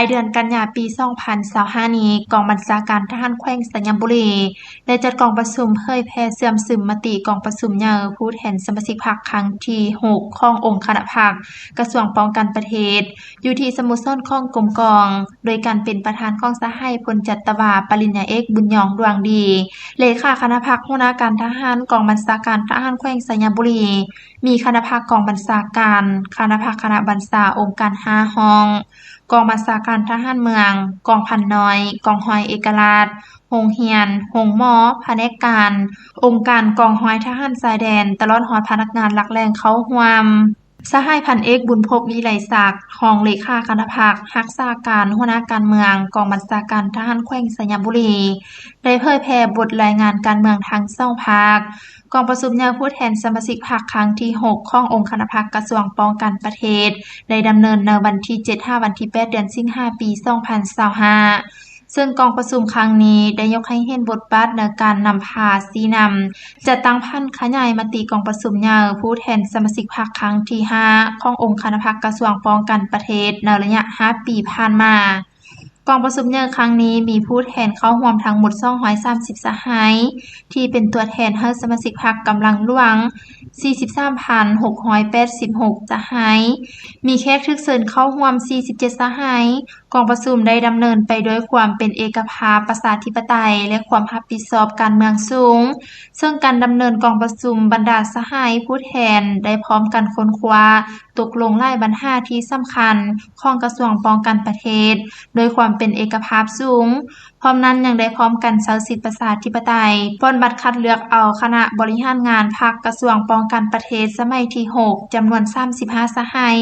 ປາຍເດືອນກັນຍາ ປີສອງພັນຊາວຫ້ານີ້, ກອງບັນຊາການທະຫານແຂວງໄຊຍະບູລີ ໄດ້ຈັດກອງປະຊຸມເຜີຍແຜ່ເຊື່ອມຊຶມມະຕິກອງປະຊຸມໃຫຍ່ຜູ້ແທນສະມາຊິກພັກຄັ້ງທີຫົກຂອງອົງຄະນະພັກກະຊວງປ້ອງກັນປະເທດ ຢູ່ທີ່ສະໂມສອນຂອງກົມກອງ ໂດຍການເປັນປະທານຂອງສະຫາຍພົນຈັດຕະວາ ປະລິນຍາເອກ ບຸນຍອງ ດວງດີ ເລຂາຄະນະພັກຫົວໜ້າການທະຫານກອງບັນຊາການທະຫານແຂວງໄຊຍະບູລີ, ມີຄະນະພັກກອງບັນຊາການ, ຄະນະພັກຄະນະບັນຊາອົງການຫ້າຫ້ອງ, ກອງບັນຊາການທະຫານເມືອງ, ກອງພັນນ້ອຍ, ກອງຮ້ອຍເອກະລາດ, ໂຮງຮຽນ, ໂຮງໝໍ, ພະແນກການ, ອົງການກອງຮ້ອຍທະຫານຊາຍແດນ, ຕະຫຼອດຮອດພະນັກງານຫຼັກແຫຼ່ງເຂົ້າຮ່ວມ. ສະຫາຍພັນເອກ ບຸນພົບ ວິໄລສັກ ຮອງເລຂາຄະນະພັກຮັກສາການຫົວໜ້າການເມືອງ ກອງບັນຊາການທະຫານແຂວງໄຊຍະບູລີ ໄດ້ເຜີຍແຜ່ບົດລາຍງານການເມືອງທັງສອງພັກ. ກອງປະຊຸມໃຫຍ່ຜູ້ແທນສະມາຊິກພັກຄັ້ງທີຫົກຂອງອົງຄະນະພັກກະຊວງປ້ອງກັນປະເທດ ໄດ້ດຳເນີນໃນວັນທີເຈັດຫາວັນທີແປດ ເດືອນສິງຫາ ປີສອງພັນຊາວຫ້າ ເຊິ່ງກອງປະຊຸມຄັ້ງນີ້ໄດ້ຍົກໃຫ້ເຫັນບົດບາດໃນການນຳພາຊີ້ນຳ ຈັດຕັ້ງຜັນຂະຫຍາຍມະຕິກອງປະຊຸມໃຫຍ່ຜູ້ແທນສະມາຊິກພັກຄັ້ງທີຫ້າຂອງອົງຄະນະພັກກະຊວງປ້ອງກັນປະເທດໃນໄລຍະຫ້າປີຜ່ານມາ. ກອງປະຊຸມໃຫຍ່ຄັ້ງນີ້ມີຜູ້ແທນເຂົ້າຮ່ວມທັງໝົດສອງຮ້ອຍສາມສິບສະຫາຍ, ທີ່ເປັນຕົວແທນໃຫ້ສະມາຊິກພັກກຳລັງຫຼວງສີ່ສິບສາມພັນຫົກຮ້ອຍແປດສິບຫົກສະຫາຍ, ມີແຂກຖືກເຊີນເຂົ້າຮ່ວມສີ່ສິບເຈັດສະຫາຍ. ກອງປະຊຸມໄດ້ດຳເນີນໄປດ້ວຍຄວາມເປັນເອກະພາບ, ປະຊາທິປະໄຕ ແລະ ຄວາມຮັບຜິດຊອບການເມືອງສູງ, ເຊິ່ງການດຳເນີນກອງປະຊຸມ ບັນດາສະຫາຍຜູ້ແທນໄດ້ພ້ອມກັນຄົ້ນຄວ້າ ຕົກລົງຫຼາຍບັນຫາທີ່ສຳຄັນຂອງກະຊວງປ້ອງກັນປະເທດ ໂດຍຄວາມເປັນເອກະພາບສູງ. ພ້ອມນັ້ນຍັງໄດ້ພ້ອມກັນໃຊ້ສິດປະຊາທິປະໄຕ ປ່ອນບັດຄັດເລືອກເອົາຄະນະບໍລິຫານງານພັກກະຊວງປ້ອງກັນປະເທດສະໄໝທີຫົກ ຈຳນວນສາມສິບຫ້າສະຫາຍ,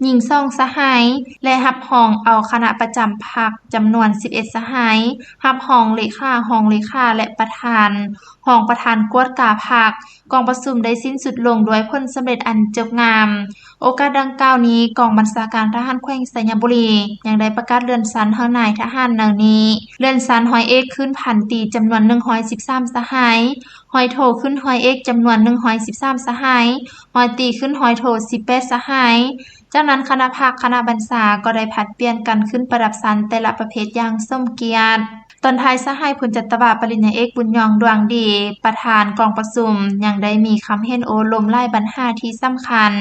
ຍິງສອງສະຫາຍ ແລະ ຮັບຮອງເອົາຄະນະປະຈຳພັກຈຳນວນສິບເອັດສະຫາຍ, ຮັບຮອງເລຂາ, ຮອງເລຂາ ແລະ ປະທານ, ຮອງປະທານກວດກາພັກ. ກອງປະຊຸມໄດ້ສິ້ນສຸດລົງດ້ວຍຜົນສຳເລັດອັນຈົບງາມ. ໂອກາດດັ່ງກ່າວນີ້, ກອງບັນຊາການທະຫານແຂວງໄຊຍະບູລີ ຍັງໄດ້ປະກາດເລື່ອນຊັ້ນໃຫ້ນາຍທະຫານໃນນີ້, ເລື່ອນຊັ້ນຮ້ອຍເອກຂຶ້ນພັນຕີຈຳນວນໜຶ່ງຮ້ອຍສິບສາມສະຫາຍ, ຮ້ອຍໂທຂຶ້ນຮ້ອຍເອກຈຳນວນໜຶ່ງຮ້ອຍສິບສາມສະຫາຍ, ຮ້ອຍຕີຂຶ້ນຮ້ອຍໂທສິບແປດສະຫາຍ. ຈາກນັ້ນຄະນະພັກຄະນະບັນຊາກໍໄດ້ຜັດປ່ຽນກັນຂຶ້ນປະດັບຊັ້ນແຕ່ລະປະເພດຢ່າງສົມກຽດ. ຕອນທ້າຍສະຫາຍພົນຈັດຕະວາ ປະລິນຍາເອກ ບຸນຍອງ ດວງດີ ປະທານກອງປະຊຸມ ຍັງໄດ້ມີຄຳເຫັນໂອ້ລົມຫຼາຍບັນຫາທີ່ສຳຄັນ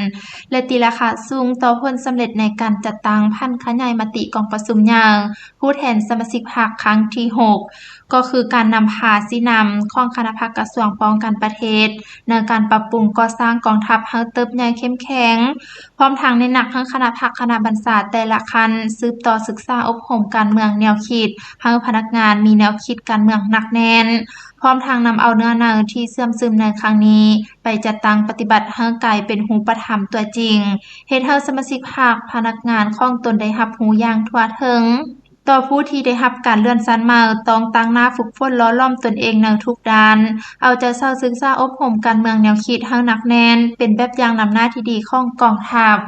ແລະ ຕີລາຄາສູງຕໍ່ຜົນສຳເລັດໃນການຈັດຕັ້ງຜັນຂະຫຍາຍມະຕິກອງປະຊຸມໃຫຍ່ ຜູ້ແທນສະມາຊິກພັກຄັ້ງທີຫົກ ກໍຄືການນຳພາຊີ້ນຳຂອງຄະນະພັກກະຊວງປ້ອງກັນປະເທດ ໃນການປັບປຸງກໍ່ສ້າງກອງທັບໃຫ້ເຕີບໃຫຍ່ເຂັ້ມແຂງ, ພ້ອມທັງເນັ້ນໜັກໃຫ້ຄະນະພັກຄະນະບັນຊາແຕ່ລະຂັ້ນສືບຕໍ່ສຶກສາອົບຮົມການເມືອງແນວຄິດ ໃຫ້ພະນັກງານມີແນວຄິດການເມືອງໜັກແໜ້ນ, ພ້ອມທັງນຳເອົາເນື້ອໃນທີ່ເຊື່ອມຊຶມໃນຄັ້ງນີ້ ໄປຈັດຕັ້ງປະຕິບັດໃຫ້ກາຍເປັນຮູບປະທຳຕົວຈິງ, ເຮັດໃຫ້ສະມາຊິກພັກ, ພະນັກງານຂອງຕົນໄດ້ຮັບຮູ້ຢ່າງທົ່ວເຖິງ. ຕໍ່ຜູ້ທີ່ໄດ້ຮັບການເລື່ອນຊັ້ນໃໝ່ ຕ້ອງຕັ້ງໜ້າຝຶກຝົນຫຼໍ່ຫຼອມຕົນເອງໃນທຸກດ້ານ, ເອົາໃຈໃສ່ສຶກສາອົບຮົມການເມືອງແນວຄິດໃຫ້ໜັກແໜ້ນ, ເປັນແບບຢ່າງນຳໜ້າທີ່ດີຂອງກອງທັບ.